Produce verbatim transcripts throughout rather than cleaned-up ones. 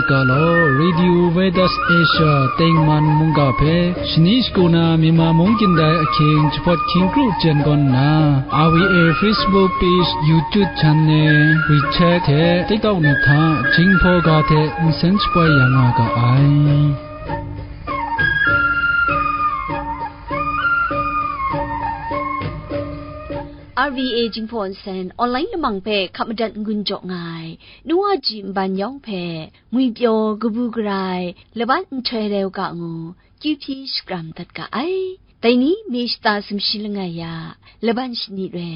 Ga law, Radio Veritas Asia tengman mungga hpe shani shagu na Myanmar mung kyin dai ahkying jahpawt hkying kru jen gawn nna, R V A Facebook page, YouTube channel, WeChat hte TikTok ni hta Jinghpaw ga hte nsen shapoi ya nga ga ai. R V A Jinghpaw nsen online lamang hpe hkap madat n-gun jaw nga ai, nu wa ji nban yawng hpe, ngwipyaw kabu gara ai laban nhtoi rau ga ngu, kyu hpyi shakram dat ga ai. Dai ni, May shata sumshi langai ya, laban shani re.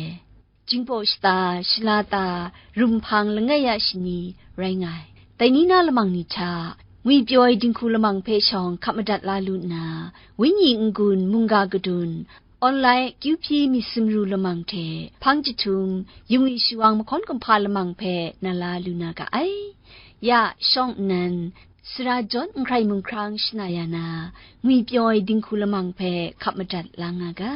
Jinghpaw shata, shalata, rumhpang langai ya shani rai nga ai. Dai ni na lamang ni hta, ngwipyaw ai dinghku lamang hpe shawng hkap madat la lu nna, wenyi n-gun mungga kadun, online kyu hpyi myit sumru lamang hte hpang jahtum, yingwi shawang mahkawn kumhpa lamang hpe na la lu na ga ai. Ya, shawng nnan, sara jawn n hkrai mung hkrang shana ya na, ngwipyaw ai dinghku lamang hpe hkap madat la nga ga.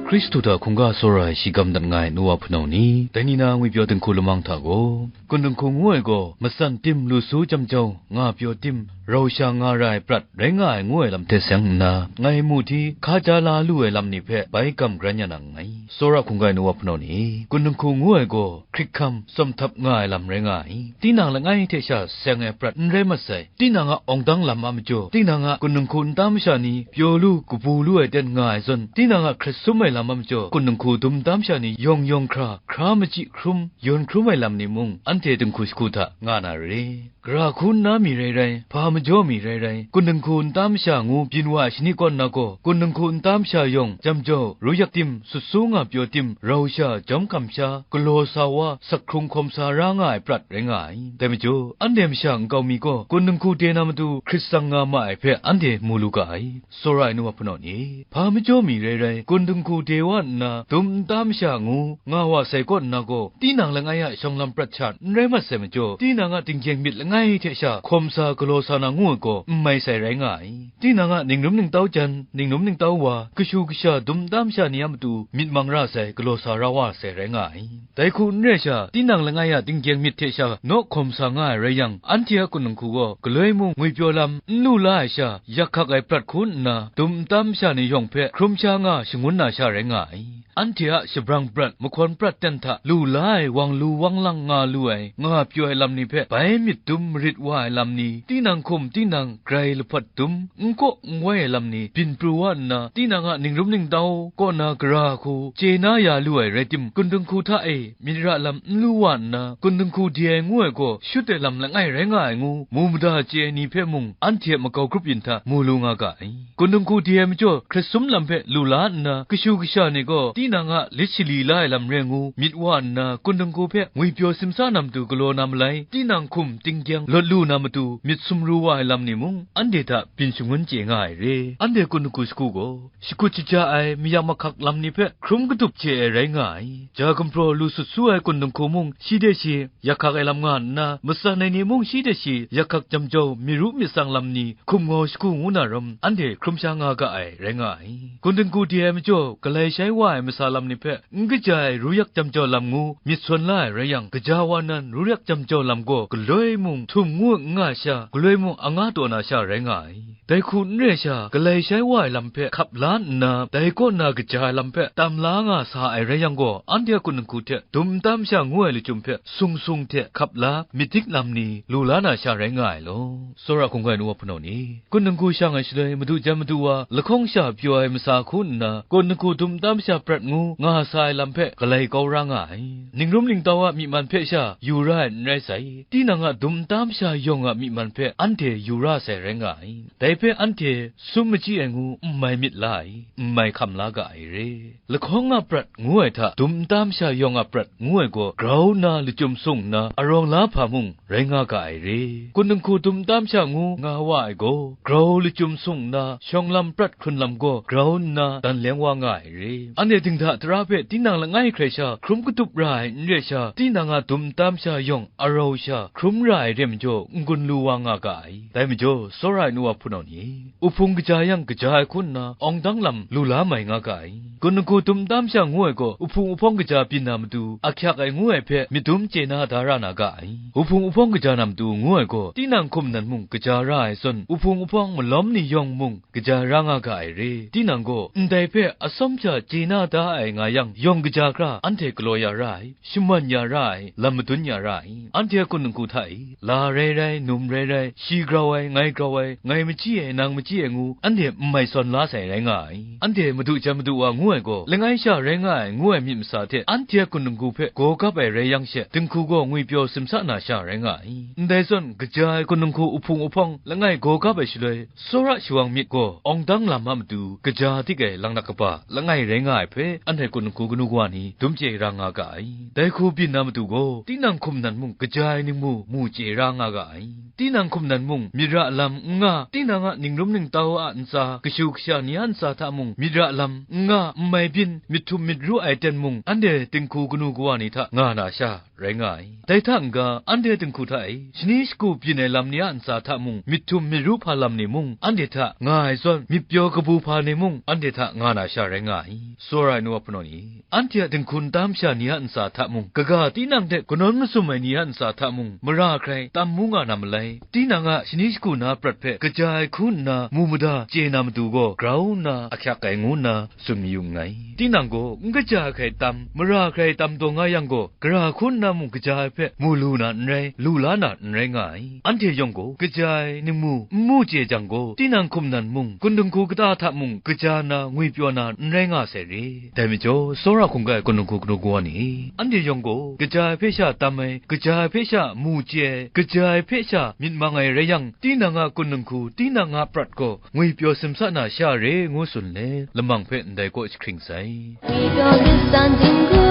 Hkristu hta hkungga tsawra ai shi gam dat nga ai nu wa hpunau ni, dai ni na ngwipyaw dinghku lamang hta gaw, kun dinghku ngu ai gaw, matsan tim, lu su jam jau, nga pyaw tim, rau sha nga ra ai prat rai nga ai ngu ai lam hte seng nna, ngai mu hti hka ja la lu ai lam ni hpe bai gam gran ya na nngai. Tsawra hkungga ai nu wa hpunau ni, kun dinghku ngu ai gaw, hkrit hkam, tsawm htap nga ai lam rai nga ai. Tinang langai hte sha seng ai prat n rai mat sai. Tinang a awng dang lam a majaw, tinang a kun dinghku nta masha ni pyaw lu, kabu lu ai ten nga ai zawn, tinang a hkret sum ai lam a majaw, kun dinghku dum nta masha ni yawng yawng hkra, hkra machyi hkrum, yawn hkrum ai lam ni mung, anhte dinghku shagu hta nga na re. Gara hku nna mi rai rai, hpa majaw mi rai rai, kun dinghku nta masha ngu byin wa ai shani kaw nna gaw, kun dinghku nta masha yawng, jam jau, ru yak tim, sut su nga pyaw tim, rau sha, jawm hkam sha, galaw sa wa, sak hkrung hkawm sa ra nga ai prat rai nga ai. Dai majaw, anhte masha nkau mi gaw, kun dinghku de na matu hkrit tsang nga ma ai hpe anhte mu lu ga ai. Tsawra ai nu wa hpunau ni, hpa majaw mi rai rai, kun dinghku de wa nna, dum nta masha ngu nga wa sai kaw nna gaw, tinang langai a shawng lam prat sha n rai mat sai majaw, tinang a tinggyeng myit langai hte sha hkawm sa galaw sa na ngu ai gaw, n mai sai rai nga ai. Tinang a ningrum ningtau jan, ningrum ningtau wa, kashu kasha dum nta masha ni a matu myit mang ra sai, galaw sa ra wa sai rai nga ai. Dai hku n rai sha, tinang langai a tinggyeng myit hte sha naw hkawm sa nga ai rai yang, anhte a kun dinghku gaw galoi mung ngwipyaw lam n lu la ai sha, yak hkak ai prat hku nna, dum nta masha ni yawng hpe hkrum sha nga shangun na sha rai nga ai. Anhte a shabrang prat, mahkawn prat ten hta lu la ai wang lu wang lang nga lu ai, nga pyaw ai lam ni hpe bai myit dum marit wa ai lam ni, tinang hkum tinang grai lahpawt dum, n kaw n wai ai lam ni byin pru wa nna, tinang a ningrum ningtau kaw na gara hku chye na ya lu ai rai tim, kun dinghku hta e myit ra lam n lu wa nna, kun dinghku de ai ngu ai gaw shut ai lam langai rai nga ai ngu, mu mada chye ai ni hpe mung anhte a makau grup yin hta mu lu nga ga ai. Kun dinghku de ai majaw, hkrit sum lam hpe lu la nna, kashu kasha ni gaw tinang a lit shali la ai lam re ngu myit wa nna, kun dinghku hpe ngwipyaw simsa na matu galaw na malai, tinang hkum tinggyeng lawt lu na matu myit sumru wa ai lam ni mung, anhte hta byin shangun chye nga ai re. Anhte kun dinghku shagu gaw, shakut shaja ai, mayak mahkak lam ni hpe hkrum katup chye ai rai nga ai. Ja gumhpraw lu sut su ai kun dinghku mung, shi de shi yak hkak ai lam nga nna, matsan ai ni mung shi de shi yak hkak jam jau, myit ru myit tsang lam ni hkum ngau shagu ngu na ram, anhte hkrum sha nga ga ai rai nga ai. Kun dinghku de ai majaw, galai shai wa ai masa lam ni hpe n kaja ai ru yak jam jau lam ngu myit sawn la ai rai yang, kaja wa nan ru yak jam jau lam gaw galoi mung htum ngu n nga sha, galoi mung anga taw na sha rai nga ai. Dai hku n re sha, galai shai wa ai lam hpe hkap la nna, dai kaw na kaja ai lam hpe tam la nga sa ai rai yang gaw, anhte a kun dinghku hte dum nta masha ngu ai lachyum hpe sung sung hte hkap la, myit dik lam ni lu la na sha rai nga ai law. Tsawra hkungga ai nu wa hpunau ni, kun dinghku shang ai shaloi, madu jan madu wa lahkawng sha pyaw ai masa hku nna, kun dinghku dum nta masha prat ngu nga sa ai lam hpe galai kau ra nga ai. Ningrum ningtau a myi man hpe sha yu ra ai n rai sai, tinang a dum nta masha yawng a myi man hpe anhte yu ra sai rai nga ai. Dai hpe anhte sum machyi ai ngu n mai myit la ai, n mai hkam la ga ai re. Lahkawng a prat ngu ai hta dum nta masha yawng a prat ngu ai gaw grau nna lachyum sung nna arawng la hpa mung rai nga ga ai re. Kun dinghku dum nta masha ngu nga wa ai gaw, grau lachyum sung nna shawng lam prat hkrun lam gaw grau nna dan leng wa nga ai re. Anhte dinghta tara hpe tinang langai hkrai sha hkrum katup ra ai n re sha, tinang a dum nta masha yawng arau sha hkrum ra ai re majaw n-gun lu wa nga ga ai. Dai majaw, tsawra ai nu wa hpunau ni, uhpung kaja yang kaja ai hku nna, awng dang lam lu la mai nga ga ai. Kun dingku dum tam sha ngu ai gaw, uhpung uhpawng kaja byin na matu, ahkyak ai ngu ai hpe myit dum chye na da ra na ga ai. Uhpung uhpawng kaja na matu ngu ai gaw, tinang hkum nan mung kaja ra ai zawn, uhpung uhpawng malawm ni yawng mung kaja ra nga ga ai re. Tinang gaw ndai hpe atsawm sha chye na da ai nga yang, yawng kaja hkra anhte galaw ya ra ai, shaman ya ra ai, lam madun ya ra ai. Anhte a kun dingku hta e, la rai rai, num rai rai, shi grau ai, ngai grau ai, ngai machyi ai, nang machyi ai ngu, anhte n mai sawn la sai rai nga ai. Anhte madu jan madu wa ngu ai gaw, langai sha rai nga ai ngu ai myit masa hte anhte a kun dingku hpe gaw gap ai rai yang she, dinghku gaw ngwipyaw simsa na sha rai nga ai. Ndai zawn, kaja ai kun dingku uhpung uhpawng langai gaw gap ai shaloi, tsawra shawang myit gaw awng dang lam a matu kaja dik ai langlak kaba langai rai nga ai hpe, anhte kun dingku kanu kawa ni dum chye ra nga ga ai. Dai hku byin na matu gaw, tinang hkum nan mung kaja ai ningmu mu chye ra nga ga ai. Tinang hkum nan mung myit ra lam n nga, tinang a ningrum ningtau a ntsa, kashu kasha ni a ntsa hta mung myit ra lam n nga, n mai byin, myit htum myit ru ai ten mung, anhte dinghku kanu kawa ni hta nga na sha rai nga ai. Dai hta n-ga, anhte dinghku hta e, shani shagu byin ai lam ni a ntsa hta mung, myit htum myit ru hpa lam ni mung, anhte hta nga ai zawn, myit pyaw kabu hpa ni mung, anhte hta nga na sha rai nga ai. Tsawra ai nu wa hpunau ni, anhte a dinghku n tam sha ni a ntsa hta mung, kaga tinang hte kanawn masum ai ni a ntsa hta mung, mara hkrai tam mu nga na malai. Tinang a shani shagu na prat hpe kaja ai hku nna mu mada chye na matu gaw, grau nna ahkyak ai ngu nna tsun mayu nngai. Tinang gaw n kaja ai hkrai tam, mara hkrai tam taw nga yang gaw, gara hku nna mung kaja ai hpe mu lu na n rai, lu la na n rai nga ai. Anhte yawng gaw kaja ai ningmu n mu chye jang gaw, tinang hkum nan mung, kun dinghku kata hta mung kaja na ngwipyaw na n rai nga sai re. Dai majaw, tsawra hkungga ai kun dinghku kanu kawa ni, anhte yawng gaw kaja ai hpe sha tam ai, kaja ai hpe sha mu chye ai, kaja ai hpe sha myit mang ai rai yang, tinang a kun dinghku, tinang a prat gaw ngwipyaw simsa na sha re ngu tsun let, lamang hpe ndai kaw jahkring sai. Ngwipyaw lit san dinghku,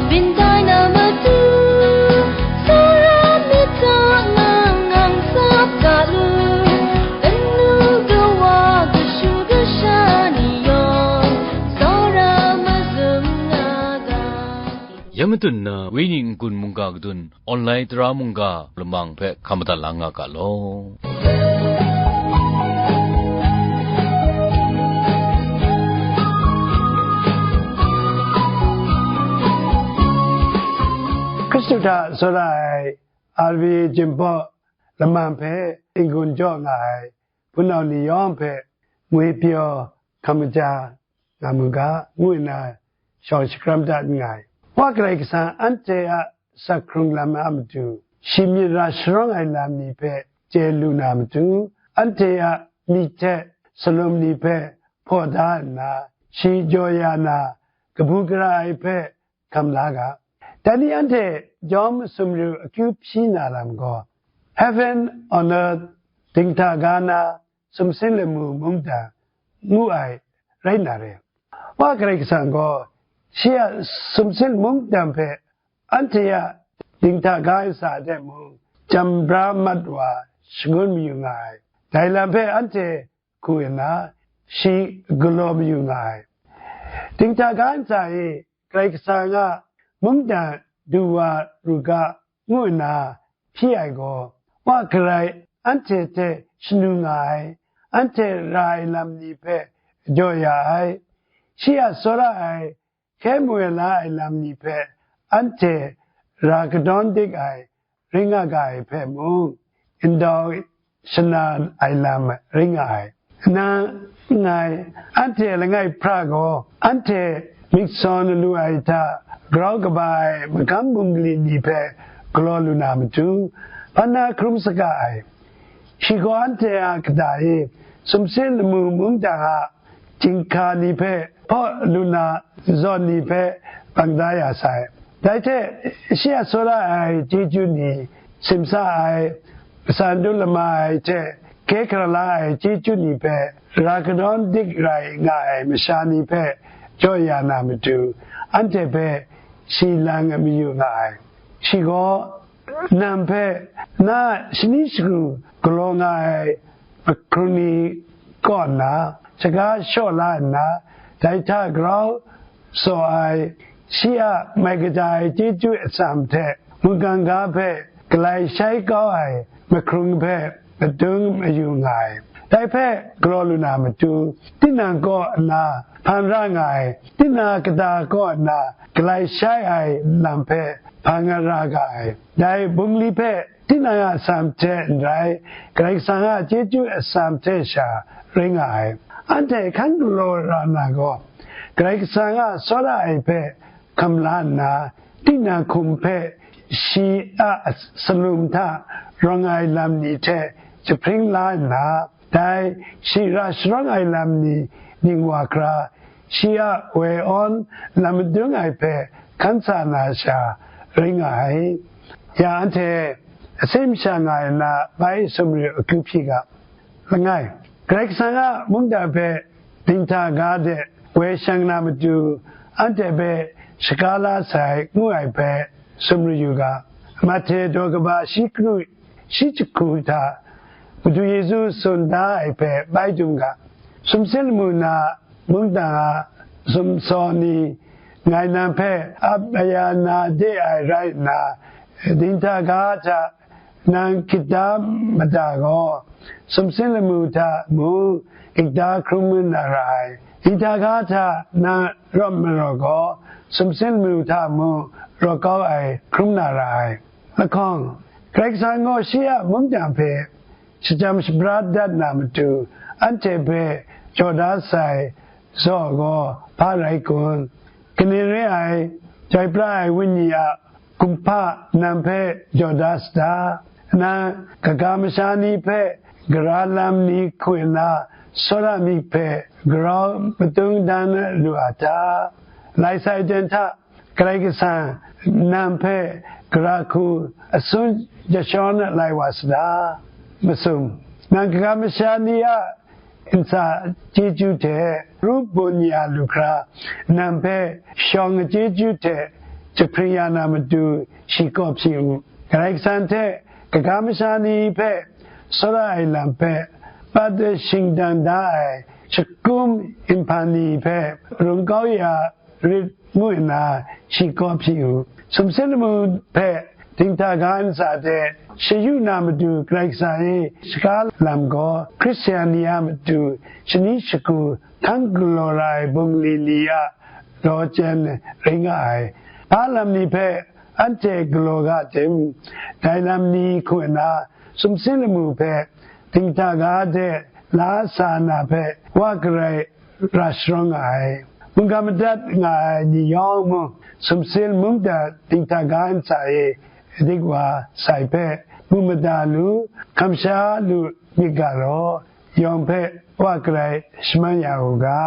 byin tai na matu, tsawra myit hta ngang ngang tsap ga lu, kanu kawa kashu kasha ni yawng, tsawra mazum nga ga. Ya matun na, Wenyi n-gun mungga kadun, online tara mungga lamang hpe hkam madat la nga ga law. Hkristu hta tsawra ai R V A Jinghpaw lamang hpe n-gun jaw nga ai hpunau ni yawng hpe ngwipyaw hkam kaja nga mu ga, ngu nna shawng shakram dat nngai. Wa Karai Kasang anhte a asak hkrung lam a matu, shi myit ra sharawng ai lam ni hpe chye lu na matu, anhte a myit hte salum ni hpe hpaw da nna, shi jaw ya na kabu gara ai hpe hkam la ga. Dai ni anhte jawm sumru akyu hpyi na lam gaw, Heaven on earth, dinghta ga na sumsing lamu mungdan ngu ai rai na re. Wa Karai Kasang gaw shi a sumsing mungdan hpe anhte a dinghta ga ai sa hte mung, jam bra mat wa shangun mayu nga ai. Dai lam hpe anhte hku nna, shi galaw mayu nga ai. Dinghta ga ntsa e Karai Kasang a mungdan du wa ru ga, ngu nna hpyi ai gaw, Wa Karai anhte hte shanu nga ai, anhte ra ai lam ni hpe jaw ya ai, shi a tsawra ai, hkye mu ai la ai lam ni hpe anhte ra kadawn dik ai, ring nga ga ai hpe mung, ndau shana ai lam ring nga ai. Nang ngai, anhte langai hpra gaw, anhte myit sawn lu ai hta grau kaba ai magam bungli ni hpe galaw lu na matu, hpan na hkrum saga ai. Shi gaw anhte a kata e sumsing lamu mungdan a jinghka ni hpe hpaw lu na zawn ni hpe bang da ya sai. Dai hte shi a tsawra ai chyeju ni, simsa ai, matsan dum lama ai hte hkye hkara la ai chyeju ni hpe ra kadawn dik rai nga ai masha ni hpe jaw ya na matu, anhte hpe shi lang mayu nga ai. Shi gaw, nang hpe na a shani shagu galaw nga ai mahkrung ni kaw nna, shaga shaw la nna, dai hta grau saw ai, shi a mai kaja ai chyeju atsam hte mungkan ga hpe galai shai kau ai mahkrung hpe madung mayu nga ai. Dai hpe galaw lu na matu, tinang kaw nna hpan ra nga ai, tinang kata kaw nna galai shai ai lam hpe hpan ra ga ai. Dai bungli hpe tinang a atsam hte n rai, Karai Kasang a chyeju atsam hte sha rai nga ai. Anhte hkan galaw ra na gaw, Karai Kasang a tsawra ai hpe hkam la nna, tinang hkum hpe shi a salum hta rawng ai lam ni hte jahpring la nna, dai shi ra sharawng ai lam ni ning wa hkra, shi a woi awn lam madung ai hpe hkan sa na sha rai nga ai. Ya anhte asin masha nga ai na bai sumru akyu hpyi ga. Langai, Karai Kasang a mungdan hpe dinghta ga de woi shang na matu, anhte hpe shaga la sai ngu ai hpe sumru yu ga. Mahte daw kaba shi kru shi jahku hta Madu Yesu tsun da ai hpe bai dum ga. Sumsing lamu na mungdan a sumsaw ni ngai nang hpe ap aya na de ai rai nna, dinghta ga hta nang hkrit da mada gaw, sumsing lamu hta mung hkrit da hkrum na ra ai. Dinghta ga hta nang rawt maraw gaw, sumsing lamu hta mung rawt kau ai hkrum na ra ai. Lahkawng, Karai Kasang gaw shi a mungdan hpe shajam shabra dat na matu, anhte hpe jaw da sai zaw gaw hpa rai kun? Kaning re ai, Chyoi pra ai Wenyi a kumhpa nang hpe jaw da sa ta? Nang kaga masha ni hpe gara lam ni hku nna, tsawra myit hpe grau matung dan lu a ta? Lai sai jan hta, Karai Kasang nang hpe gara hku asun jashawn lai wa sa ta? Masum, nang kaga masha ni a ntsa chyeju hte ru bun ya lu hkra, nang hpe shawng a chyeju hte jahpring ya na matu shi kaw hpyi u. Karai Kasang hte kaga masha ni hpe tsawra ai lam hpe, pat shingdang da ai shakum nhpan ni hpe rung kau ya rit ngu nna shi kaw hpyi u. Sumsing lamu hpe dinghta ga ntsa de shayu na matu Karai Kasang e shaga lam gaw, Hkristu ni a matu shani shagu hkan galaw ra ai bungli ni a law chyen rai nga ai. Hpa lam ni hpe anhte galaw ga tim? Dai lam ni hku nna sumsing lamu hpe dinghta ga de la sa na hpe wa garai ra sharawng nga ai. Mungga madat nga ai ni yawng mung, sumsing lamu hta dinghta ga ntsa e dik wa sai hpe mu mada lu, hkam sha lu myit ga law, yawng hpe wa garai shaman ya u ga.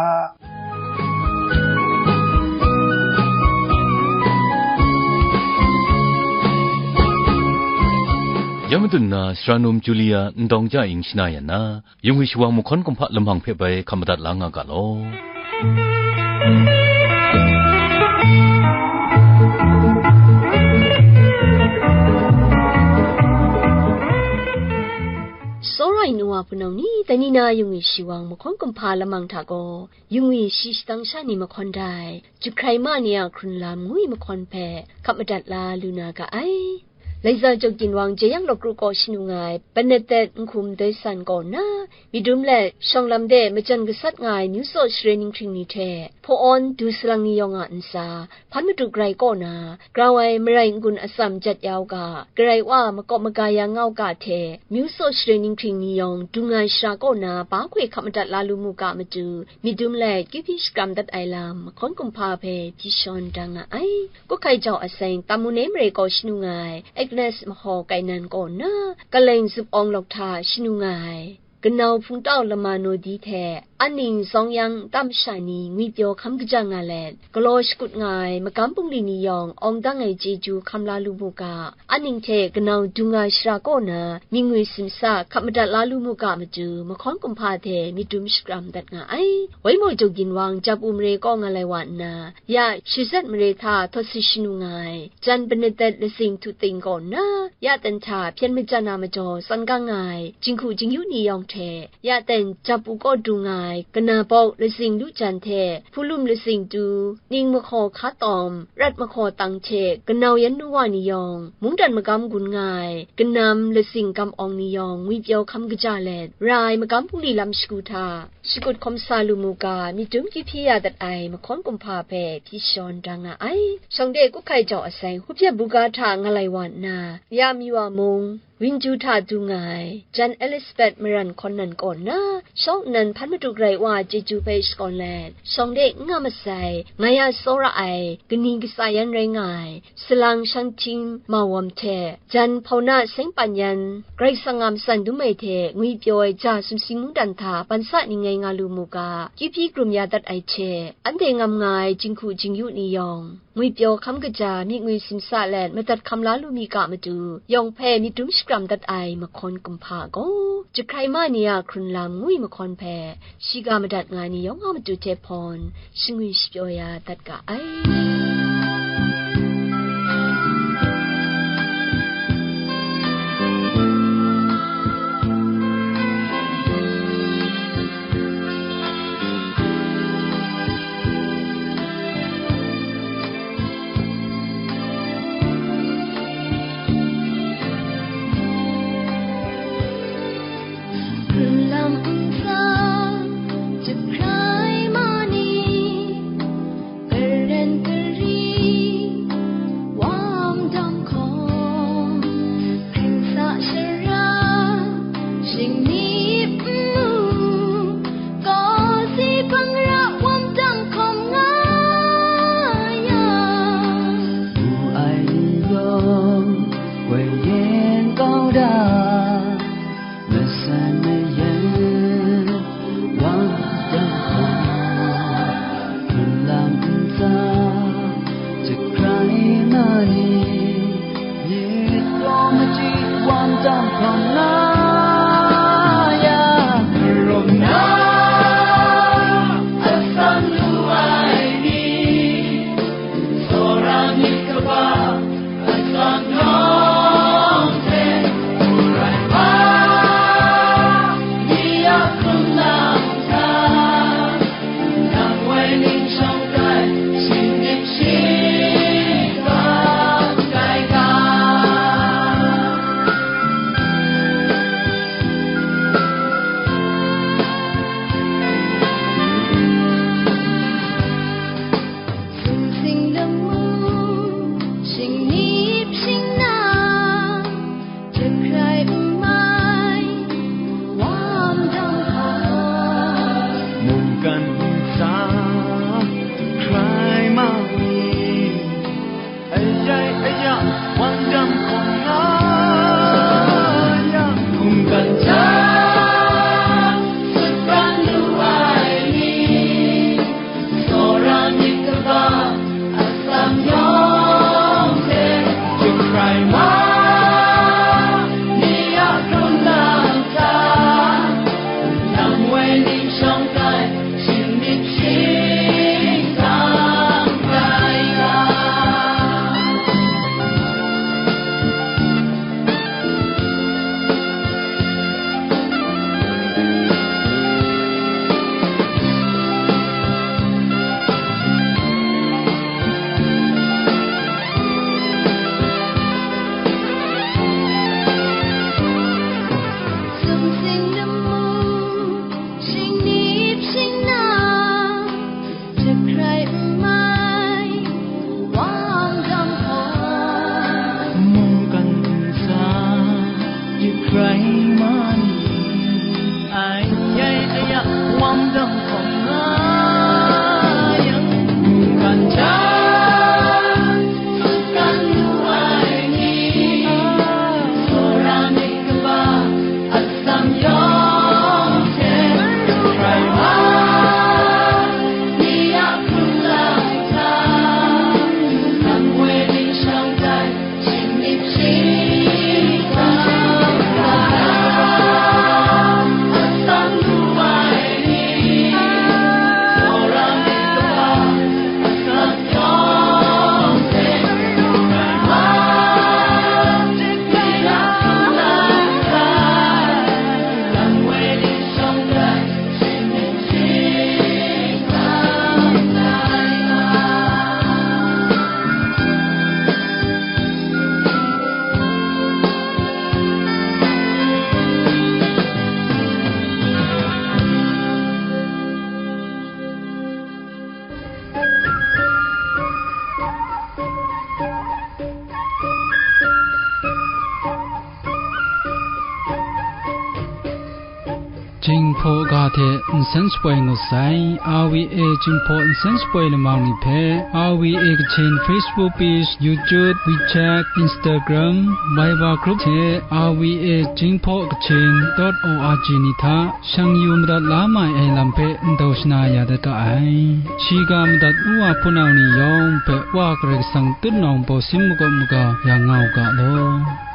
Ya madun na, Sara Num Julia Ndawng Ja Ing shana yan na, Yungwi shawang mahkawn kumhpa lamang hpe bai hkam madat la nga ga law. Tsawra ai nu wa hpunau ni, dai ni na Yungwi shawang mahkawn kumhpa lamang hta gaw, Yungwi shi shadang sha ni mahkawn dai, Jahkrai ma ni a hkrun lam ngwi mahkawn hpe hkap madat la lu na ga ai. Laiza Jaw Ginwang jeyang lawk ru kaw shanu nga ai Bernadette Nhkum Doi San kaw na, myit dum let shawng lam de majan gasat nga ai myu tsaw share ninghkring ni hte hpaw awn du salang ni yawng a ntsa, Hpan Madu Karai kaw na grau ai marai n-gun atsam jat ya u ga, Karai Wa makawp maga ya nga u ga hte, myu tsaw share ninghkring ni yawng dung ai shara kaw na ba hkoi hkap madat la lu mu ga matu, myit dum let kyu hpyi shakram dat ai lam, mahkawn kumhpa hpe hpyi shawn da nga ai. Kuhkai jau aseng Tamu Nei mare kaw shanu nga ai Agnes Mahaw Kainan kaw na, Kaleng Zup Awng Lawk hta shanu nga ai, Kanau Hpungtau Lama Naw Di hte, Anning Zawng Yang nta masha ni ngwipyaw hkam kaja nga let, galaw shakut nga ai magam bungli ni yawng awng dang ai chyeju hkam la lu mu ga, Anning hte kanau dung ai shara kaw na mying ngwi simsa hkap madat la lu mu ga matu, mahkawn kumhpa hte myit dum shakram dat nga ai. Waimaw Jaw Ginwang Japu mare kaw nga lai wa nna, ya Shizet mare hta htawt si shanu nga ai Jan Bernadette Lasing Htu Ting kaw na, ya ten hta hpyen majan a majaw tsan gang nga ai jinghku jingyu ni yawng hte, ya ten Japu kaw dung nga ai, kanapauk lazing lu jan hte, hpulum lazing tu, ning mahkaw hka tawm, rat mahkaw tang hte, kanau yan nu wa ni yawng, mungdan magam gun nga ai, kanam lazing gam awng ni yawng, ngwipyaw hkam kaja let, ra ai magam bungli lam shagu hta, shakut hkawm sa lu mu ga, myit dum kyu hpyi ya dat ai mahkawn kumhpa hpe hpyi shawn da nga ai. Shawng de kut hkai jau asai, hupyep buga hta nga lai wa nna, ya mi wa mung, Winju hta du nga ai, jan Elizabeth maran hkawn nan kaw nna, shawng nnan hpan madu grai wa chyeju hpe shakawn let, shawng de n nga masai, nga ya tsawra ai, kaning kasa yan rai nga ai, salang shanghtim mawam hte, jan hpauna seng pan yan, Karai Kasang a matsan dum ai hte ngwipyaw ai ja sumsing mungdan hta ban sa ning ngai nga lu mu ga, kyu hpyi krum ya dat ai hte, anhte ngam nga ai jinghku jingyu ni yawng, ngwipyaw hkam kaja myit ngwi simsa let madat hkam la lu mi ga matu, yawng hpe myit dum shakram dat ai mahkawn kumhpa gaw, jahkrai ma ni a hkrun lam ngwi mahkawn hpe, shiga madat nga ai ni yawng a matu hte hpawn, shangwi shapyaw ya dat ga ai. Lam ntsa, jahkrai ma ni, karen kari, wam dam hkawm, hkring sa shara, shingni nmu, kaw si hpang ra wam dam hkawm nga yang, wu ai ni yawng, woi yen kau da, masan mayan, wam dam hte nsen shapoi ngut sai. R V A Jinghpaw nsen shapoi lamang ni hpe R V A Kachin Facebook page, YouTube, WeChat, Instagram, Viber group hte R V A Jinghpaw Kachin dot O R G ni hta shang yu madat la mai ai lam hpe ndau shana ya dat ga ai. Shiga madat nu wa hpunau ni yawng hpe Wa Karai Kasang tutnawng bawsin makawp maga ya nga u ga law.